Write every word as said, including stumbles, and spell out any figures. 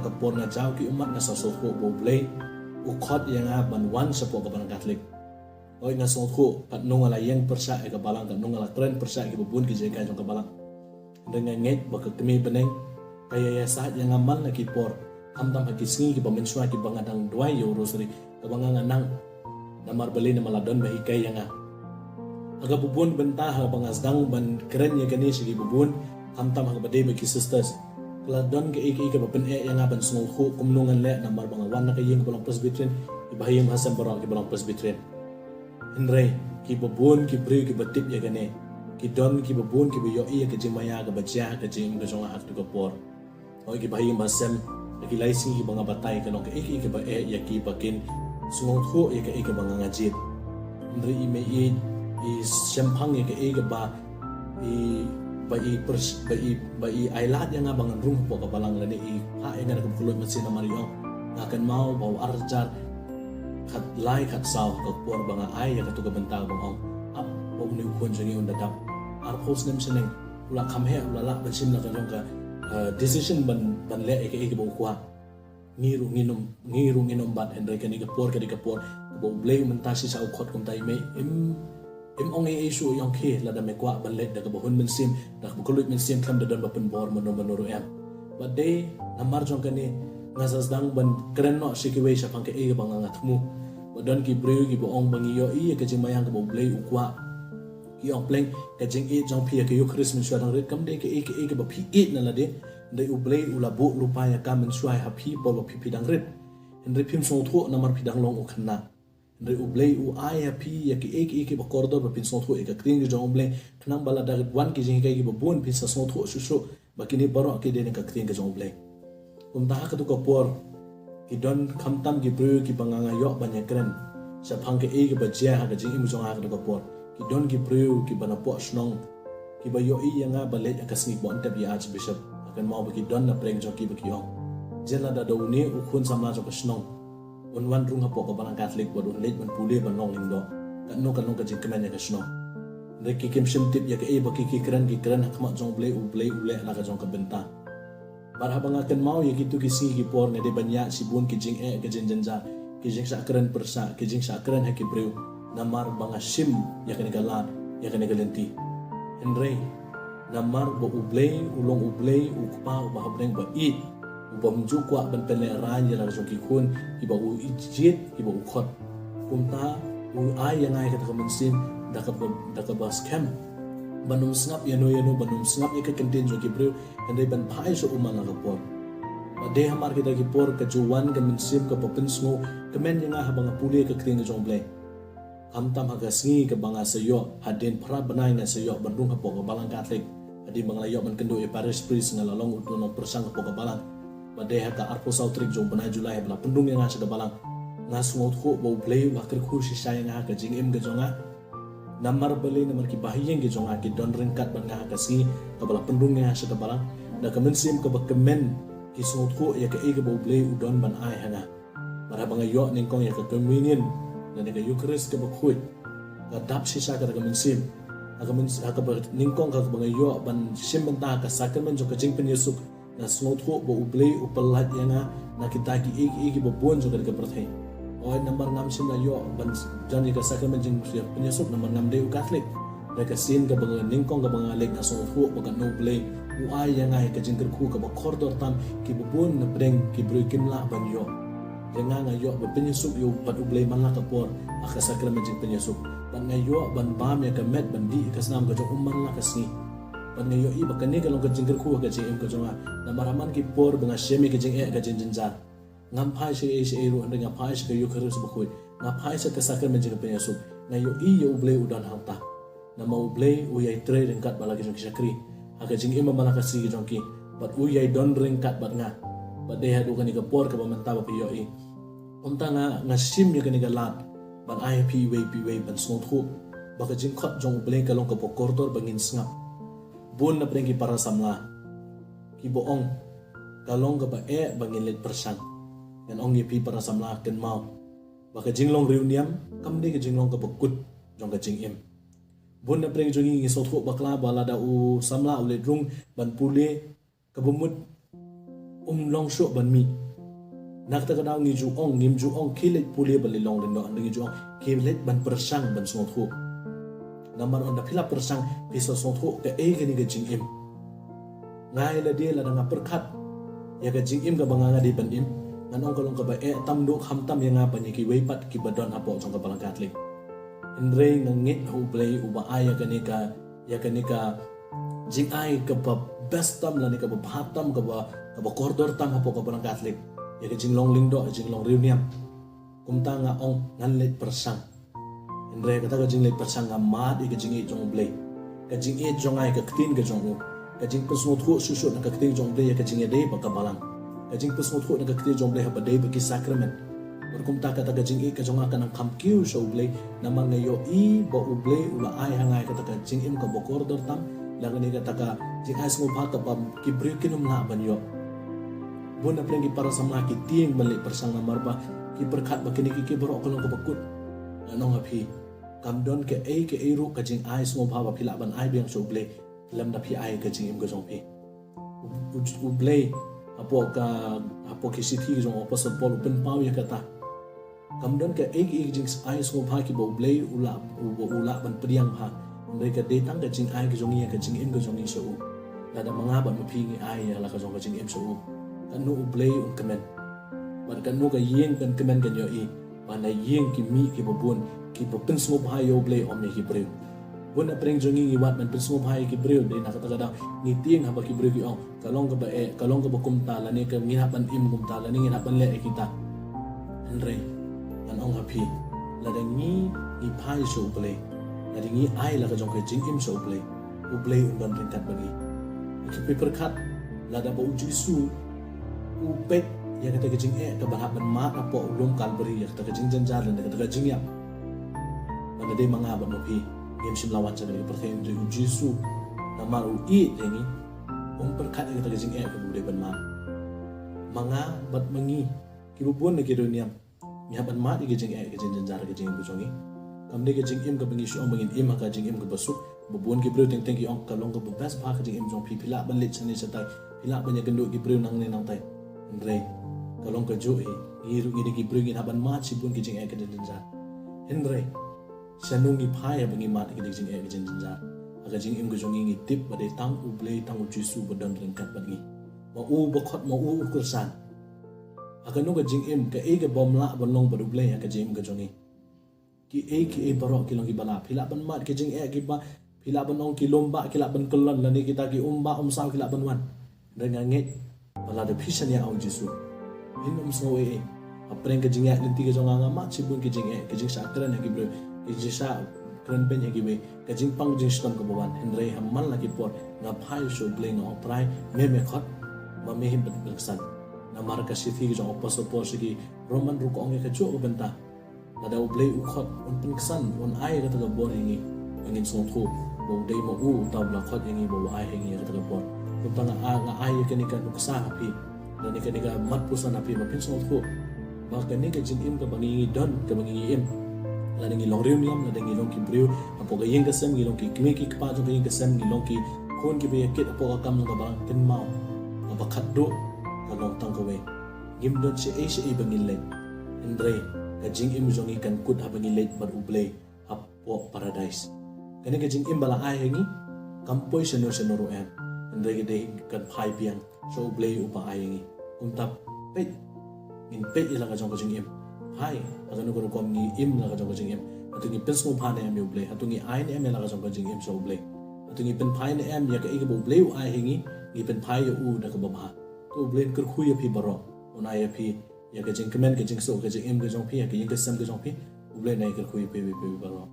ka por nga jaw ki ummat nga sa sngewthuh ba U Blei u khot ïa nga ban wan shapoh ka balang Katholik. Hooid nga sngewthuh katno nga la ïeng pyrshah ïa ka balang, katno nga la kren pyrshah ïa kiba bun ki jingïakai jong ka balang. Hynrei nga ngeit ba ka kmie bneng ka ïa ïasaid ïa nga man la ki por, khamtam ha ki sngi kiba mynshuwa kiba nga dang duwai ïa u rosary, kaba nga nga nang. Namar balei? Namar la don ba hikai ïa nga. Ha kaba bun bynta haba nga sdang ban kren ïa kane sha kiba bun, khamtam ha kaba dei bad ki sisters, ka la don kaei kaei kaba pyneh ïa nga ban sngewthuh kumno ngan leh namar ba nga wan na ka ïing kaba long Presbyterian, kiba ha ïing ha sem baroh kiba long Presbyterian. Hynrei kiba bun ki briew kiba tip ïa kane, ki don kiba bun kiba ïohi ïa ka jingmaïa kaba jia ha ka jingim ka jong nga ha katu ka por. Hooid kiba ha ïing ba sem, ha ki lai sngi kiba nga batai ka long kaei kaei kaba eh ïa ki ba kin sngewthuh ïa kaei kaba nga nga jied. Hynrei i mei i, i shemphang ïa kaei kaba i, ba i pers-, ba i, ba i ailad ïa nga ba ngan rung hapoh ka balang lane i phah ïa nga da kaba kylluid mynsiem namar i ong, nga kynmaw ba u ar hajar khatlai khatsaw ha ka por ba nga ai ïa katu ka bynta ba nga ong, ap ba une u khun jong ngi un da dap arphew snem shaneng, u la kham heh, u la lah ban shim la ka jong ka, eh, decision ban, ban leh ïa kaei kaba u kwah. Ngi ruh ngin ym, ngi ruh ngin ym bat, hynrei kane ka por ka dei ka por kaba U Blei mynta shisha u khot kumta, i mei im, im ong ei ei shuh, i ong khie, lada me kwah ban leit da kaba hun mynsiem, da kaba kylluid mynsiem, khlem da don ba pynbor mano mano ruh em. Bad dei namar jong kane nga sa sdang ban kren noh sha kiwei shaphang kaei kaba nga nga thmu. Ba don ki briew kiba ong ba ngi ïohi ïa ka jingmaïa kaba U Blei u kwah. Ki ong pleng ka jingïeit jong phi ïa ka Eukharist mynshuwa dang rit kam dei kaei kaei kaba phi ïeit na lade. Hynrei U Blei u la buh lypa ïa ka mynshuwa ha phi por ba phi, phi dang rit. Hynrei phim sngewthuh namar phi dang long u khynnah. Hynrei U Blei u ai ha phi ïa kiei kiei kiba kordor ba phin sngewthuh ïa ka ktien ka jong U Blei, khnang ba lada wan ki jinghikai kiba bun phin sa sngewthuh shuh shuh ba kine baroh ki dei na ka ktien ka jong U Blei. Kumta ha katu ka por ki don khamtam ki briew kiba nga nga ïoh ban ïakren shaphang kaei kaba jia ha ka jingim jong nga ha katu ka por. Ki don ki briew kiba napoh shnong kiba ïohi ïa nga ba leit ha ka sngi kaba yn tep ïa Archbishop. Nga kynmaw ba ki don na pdeng jong ki ba ki ong, jen lada da une u khun samla jong ka shnong un wan rung hapoh ka balang Katholik bad un leit ban pule ban long lyngdoh, katno katno ka jingkmen ïa ka shnong. Hynrei ki kim shym tip ïa kaei ba ki, ki kren, ki kren ha khmat jong U Blei, U Blei u leh la ka jong ka bynta. Bad haba nga kynmaw ïa kitu ki sngi ki por nga dei ban ïaid shibun ki jingeh, ki jingjynjar, ki jingshah kren pyrshah, ki jingshah kren ha ki briew, namar ba nga shim ïa kane ka lad, ïa kane ka lynti. Hynrei namar ba U Blei u long U Blei u Kpa uba ha bneng ba ïeit, uba ym ju kwah ban pynlehraiñ ïa la ka jong ki khun kiba u jied, kiba u khot. Kumta u ai ïa nga ïa kata ka mynsiem da kaba, da kaba skhem ban ym sngap ïano ïano, ban ym sngap ïa ka kyntien jong ki briew, hynrei ban phai sha u man la ka por. Bad dei hamar kita ki por ka ju wan ka mynsiem kaba pynsngewkmen ïa nga haba nga pule ka ktien ka jong U Blei. Khamtam ha ka sngi kaba nga sa ïoh, hadien phra bnai nga sa ïoh ban rung hapoh ka balang Katholik. Hadien ba nga la ïoh ban kynduh ïa parish priest nga la long uto u nongpyrshang hapoh ka balang. Bad dei ha ka arphew saw tarik jong u bnai July haba la pynrung ïa nga sha ka balang, nga sngewthuh ba U Blei u la kyrkhu shisha ïa nga ha ka jingim ka jong nga. Namar balei? Namar kiba ha ïing ki jong nga ki don ryngkat bad nga ha ka sngi kaba la pynrung ïa nga sha ka balang. Da ka mynsiem kaba kmen ki sngewthuh ïa kaei kaba U Blei u don ban ai ha nga. Bad haba nga ïoh nyngkong ïa ka communion lane ka Eukharist kaba khuid, ka dap shisha kata ka mynsiem. Ha ka myns-, ha kaba nyngkong kaba nga ïoh ban shim bynta ha ka sakramen jong ka jingpynïasuk, nga sngewthuh ba U Blei u pyllait ïa nga na kita kiei kiei kiba bun jong kane ka pyrthei. Hooid namar ngam shym la ïoh ban jan ïa ka sakramen jingpynïasuk namar ngam dei u Katholik. Da ka sien kaba nyngkong kaba nga leit nga sngewthuh ba katno U Blei u ai ïa nga ïa ka jingkyrkhu kaba kordor tam kiba bun na pdeng ki briew kim lah ban ïoh. Ïa nga, nga ïoh ban pynïasuk ïa u bad U Blei man la ka por ha ka sakramen jingpynïasuk. Bad nga ïoh ban bam ïa ka met ban dih ïa ka snam ka jong u man la ka sngi. Bad nga ïohi ba kane ka long ka jingkyrkhu ha ka jingim ka jong nga. Namar ha man ki por ba nga shem ïa ka jingeh ka jingjynjar, ngam phai sha ei sha ei ruh, hynrei nga phai sha ka Eukharist bakhuid, nga phai sha ka sakramen jingpynïasuk. Nga ïohi ïa U Blei u don hangta. Namar U Blei u ïai trei ryngkat bad la ki jong ki shakri ha ka jingim ba man la ka sngi ka jong ki. Bad u ïai don ryngkat bad nga. Bad dei haduh kane ka por kaba mynta ba phi ïohi. Kumta nga, nga shim ïa kane ka lad ban ai ha phi iwei pa iwei ban sngewthuh ba ka jingkhot jong U Blei ka long kaba kordor ba ngin sngap. Bun na pdeng ki para samla kiba ong ka long kaba eh ba ngin leit pyrshang. Ngan ong ïa phi para samla, kynmaw ba ka jinglong riewniam kam dei ka jinglong kaba kut jong ka jingim. Bun na pdeng jong ngi ngi sngewthuh bakla ba lada u samla u leit rung ban pule, kaba mut um long shuh ban mih. Na kata ka daw ngi ju ong, ngim ju ong ki leit pule ban leit long lyngdoh, ngi ju ong ki leit ban pyrshang ban sngewthuh. Namar ynda phi la pyrshang phi sa sngewthuh kaei kane ka jingim. Nga ïa lade lada nga pyrkhat ïa ka jingim kaba nga nga dei ban im, ngan ong ka long kaba eh tam duh khamtam ïa nga ban ïa kiwei pat kiba don hapoh jong ka Balang Katholik. Hynrei nga ngeit ha U Blei uba ai ïa kane ka, ïa kane ka jingai kaba best tam lane kaba bha tam, kaba, kaba kordor tam hapoh ka Balang Katholik, ïa ka jinglong lyngdoh, ïa ka jinglong riewniam. Kumta nga ong ngan leit pyrshang. Hynrei kata ka jingleit pyrshang nga mad ïa ka jingïeit jong U Blei, ka jingïeit jong nga ïa ka ktien ka jong U, ka jingpynsngewthuh shuh shuh na ka ktien jong U Blei ïa ka jingïadei bad ka Balang, ka jingpynsngewthuh na ka ktien jong U Blei haba dei bad ki sakramen. Bad kumta kata ka jingïeit ka jong nga kan nang kham kiew sha U Blei, namar nga ïohi ba U Blei u la ai ha nga ïa kata ka jingim kaba kordor tam, lane kata ka jingai sngewbha kaba ki briew kin ym lah ban ïoh. Bun na pdeng ki para samla ki tieng ban leit pyrshang namar ba ki pyrkhat ba kine kiei kiei baroh ka long kaba kut. Ngan ong ha phi, kam don kaei kaei ruh ka jingai sngewbha ba phi lah ban ai biang sha U Blei lymda phi ai ka jingim ka jong phi. U, U, U Blei hapoh ka, hapoh ki shithi ka jong u Apostol Paul u pynpaw ïa kata. Kam don kaei kaei ka jingai sngewbha kiba U Blei u lah, u, u lah ban pdiang bha. Hynrei ka dei tang ka jingai ka jong ngi ïa ka jingim ka jong ngi sha U. Lada ma nga bad ma phi ngi ai ïa la ka jong ka jingim sha U, katno U Blei un kmen? Bad katno ka ïing kan kmen kan ïohi ba na ïing ki mih kiba bun kiba pynsngewbha ïa U Blei ym ïa ki briew? Bun na pdeng jong ngi ngi wad ban pynsngewbha ïa ki briew, dei na kata ka daw ngi tieng haba ki briew ki ong ka long kaba eh, ka long kaba kumta, lane ka ngin hap ban im kumta, lane ngin hap ban leh ïa kita. Hynrei ngan ong ha phi, lada ngi, ngi phai sha U Blei, lada ngi ai la ka jong ka jingim sha U Blei, U Blei un don ryngkat bad ngi. Phi pyrkhat lada ba U Jisu u peit ïa kata ka jingeh kaba hap ban mad hapoh u lum Kalbari, ïa kata ka jingjynjar lane kata ka jingïap. Ba lada dei ma nga bad ma phi ngim shym la wan sha kane ka pyrthei, hynrei U Jisu namar u ïeit ïa ngi um pyrkhat ïa kata ka jingeh kaba u dei ban mad. Ma nga bad ma ngi kiba bun na ki riewniam ngi hap ban mad ïa ka jingeh, ka jingjynjar, ka jingim ka jong ngi. Kam dei ka jingim kaba ngi shu ong ba ngin im ha ka jingim kaba suk. Ba bun ki briew teng teng ki ong ka long kaba best bha ka jingim jong phi, phi lah ban leit shane shatai, phi lah ban ïakynduh ki briew nangne nangtai. Hynrei ka long kajuh hi, ngi ruh ngi dei ki briew, ngin hap ban mad shibun ki jingeh ka jingjynjar. Hynrei shano ngi phai haba ngi mad ïa ka jingeh ka jingjynjar? Ha ka jingim ka jong ngi ngi tip ba dei tang U Blei, tang U Jisu ba don ryngkat bad ngi. Ma u ba khot, ma u u kyrshan. Ha kano ka jingim, kaei ka bym lah ban long bad U Blei ha ka jingim ka jong ngi? Kiei kiei baroh ki long kiba lah. Phi lah ban mad ki jingeh kiba, phi lah ban ong ki lum bah ki lah ban kyllon, lane kita ki um bah um saw ki lah ban wan. Hynrei nga ngeit ba lada phi shaniah ha U Jisu, phin ym sngew ei ei. Hapdeng ka jingïaid lynti ka jong nga nga mad shibun ki jingeh, ka jingshah kren ha ki briew, ka jingshah kren beiñ ha kiwei, ka jingpang jingshitom kaba wan. Hynrei ha man la ki por nga phai sha U Blei, nga ong Trai, me me khot, ma me hi ban pynksan. Namar ka shithi ka jong u Apostol Paul sha ki Roman ruh ka ong ïa kajuh ka bynta. Lada U Blei u khot, un pynksan, un ai kata ka bor ïa ngi. Ngin sngewthuh ba u dei ma u uta uba la khot ïa ngi, ba u ai ha ngi ïa kata ka bor. Kumta nga, nga ai ïa kane ka nuksa ha phi, lane kane ka mat puson ha phi, ba phin sngewthuh ba kane ka jingim kaba ngi ngi don, kaba ngi ngi im, lada ngi long riewniam, lada ngi long ki briew hapoh ka ïing ka sem, ngi long ki kmie ki kpa jong ka ïing ka sem, ngi long ki khun kiba ïakit hapoh ka kam jong ka Balang, kynmaw ba kaba khatduh ka long tang kawei. Ngim don shaei shaei ba ngin leit, hynrei ka jingim jong ngi kan kut haba ngi leit bad U Blei hapoh Paradise. Kane ka jingim ba la ai ha ngi kam poi shano shano ruh em, hynrei ka dei kan phai biang sha U Blei uba ai ha ngi. Kumta peit, ngin peit ïa la ka jong ka jingim. Phai, ha kano ka rukom ngi im la ka jong ka jingim? Hato ngi pynsngewbha ne em ïa U Blei? Hato ngi ai ne em ïa la ka jong ka jingim sha U Blei? Hato ngi pynphai ne em ïa kaei kaba U Blei u ai ha ngi? Ngi pynphai ïa u da kaba bha. To U Blei un kyrkhu ïa phi baroh, un ai ïa phi ïa ka jingkmen, ka jingsuk, ka jingim ka jong phi, ïa ka ïing ka sem ka jong phi. U Blei un ai kyrkhu ïa phi, phi, phi baroh.